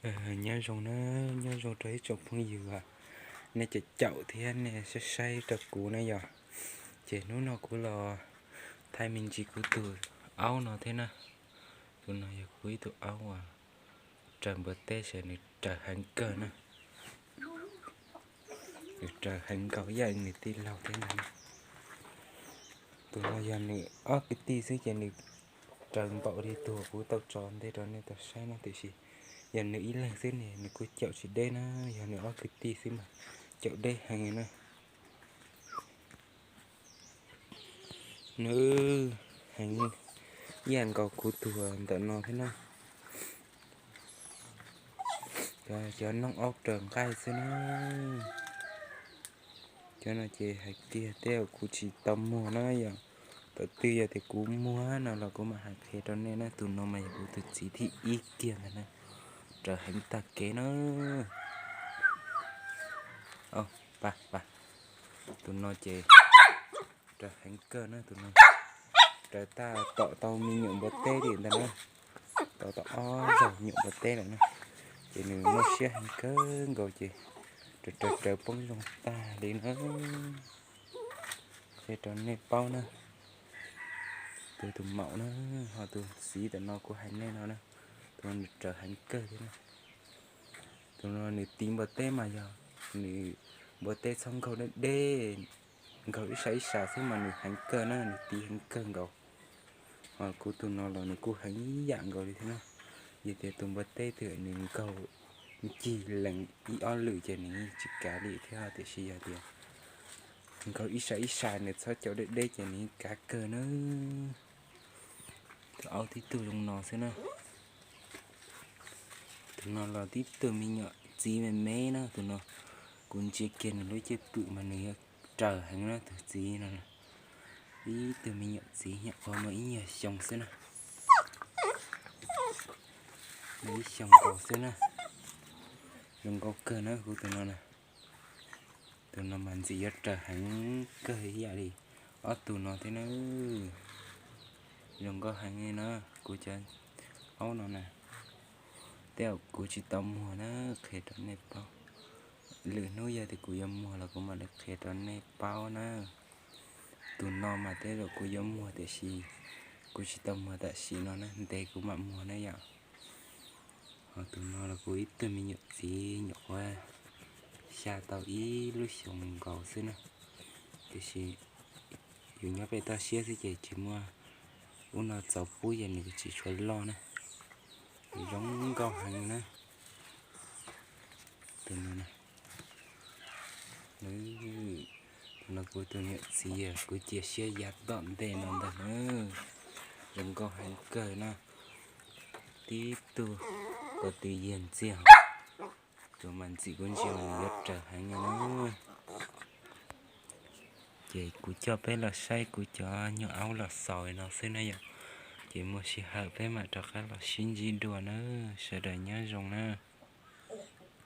Nyob zoo na, nyob zoo rau ib tsoom phooj ywg, nej caum caum thiab nej saib saib rau kuv na yom. Ces hnub no kuv los thaij me ntsis kuv tus aub no thiab na. Tus no yog kuv ib tug aub uas raws npua teb ces nws raws heev kawg na. Nws raws heev nkaus ib yam nws tij laug thiab ntag. Tus no yog nws ob kwv tij xwb ces nws raws npaum li tus kuv tau tso ntej rau nej tau saib na, tiam sis yog nws ib leeg xwb ne nws kuj caum tsis deb na, yog nws ob kwv tij xwb mas caum deb heev na. Nws heev ib yam nkaus kuv tus ntawm no thiab na. Cov noog aub raws nqaij xwb na. Cov no ces hais tiag tej zaum kuv tsis tau muag na yom. Thaum twg yog tias kuv muag no los kuv mam hais qhia rau nej na. Tus no mas yog kuv tus txiv thib ib kiag ntag na. Raws heev tag kev na. Tus no ces raws heev kawg na, tus no raws tag tom tau me nyuam npua teb li ntag na. Tau tom ob zaug nyuam npua teb lawm na. Ces nws muaj siab heev kawg nkaus ces raws raws raws poob zoo tag li na. Qhia rau nej paub na. Tus tus maum na, ho tus txiv ntawm no kuv hais nej no na, tus no nws raws heev kawg thiab na. Tus no nws tiv npua teb mas yog nws npua teb txhob nkaug deb deb, nkaug ib sab ib sab xwb mas nws heev kawg na, nws tiv heev kawg nkaus. Ho kuv tus no los nws kuj heev ib yam nkaus li thiab na. Yog tias tus npua teb twg nws nkaug ncig lees ib ob lwm ces nws tsis kav li thiab, tiam sis yog tias nkaug ib sab ib sab nws txhob caum deb deb ces nws kav kawg na. Tus aub tib tug zoo no xwb na. Tus no los tib tug me nyuam txiv me me na, tus no kuv ntsia kiag nws lub cwj pwm mas nws yuav raws heev na, tus txiv no. Ib tug me nyuam txiv nyuam qhuav muaj ib nyuag xyoo xwb na. Muaj ib xyoo nkaus xwb na. Zoo nkauj kawg na kuv tus no na. Tus no mas ntxim yuav raws heev kawg ib yam li ob tug no thiab na. Zoo nkauj heev li na, kuv cov aub no na. Tej zaum kuv tsis tau muag na, qhia rau nej paub. Lwm hnub yog tias kuv yuav muag los kuv mam li qhia rau nej paub na. Tus no mas tej zaum kuv yuav muag tiam sis kuv tsis tau muag tam sim no na, ntev kuv mam muag na yom. Ho tus no los kuv ib tug me nyuam txiv nyuam qhuav xya tau ib lub xyoos nkaus xwb na. Tiam sis yus nyob pem toj siab xwb ces tsis muaj ub no txaus pub ces nws tsis tshua loj na. Zoo nkauj heev na. Tus no, tus no kuv tus nyuam txiv kuv cia siab ya tom ntej no ntag na. Zoo nkauj heev kawg na. Tib tug ko tw yiag ntxiag, tus mas ntxim kuv ntsia mas nws yuav raws heev na. Ces kuv coj peb los saib kuv cov nyuag aub los xaus no xwb na yom. Ces muaj sij hawm peb mam rov qab los sib ntsib dua na. Sawv daws nyob zoo na.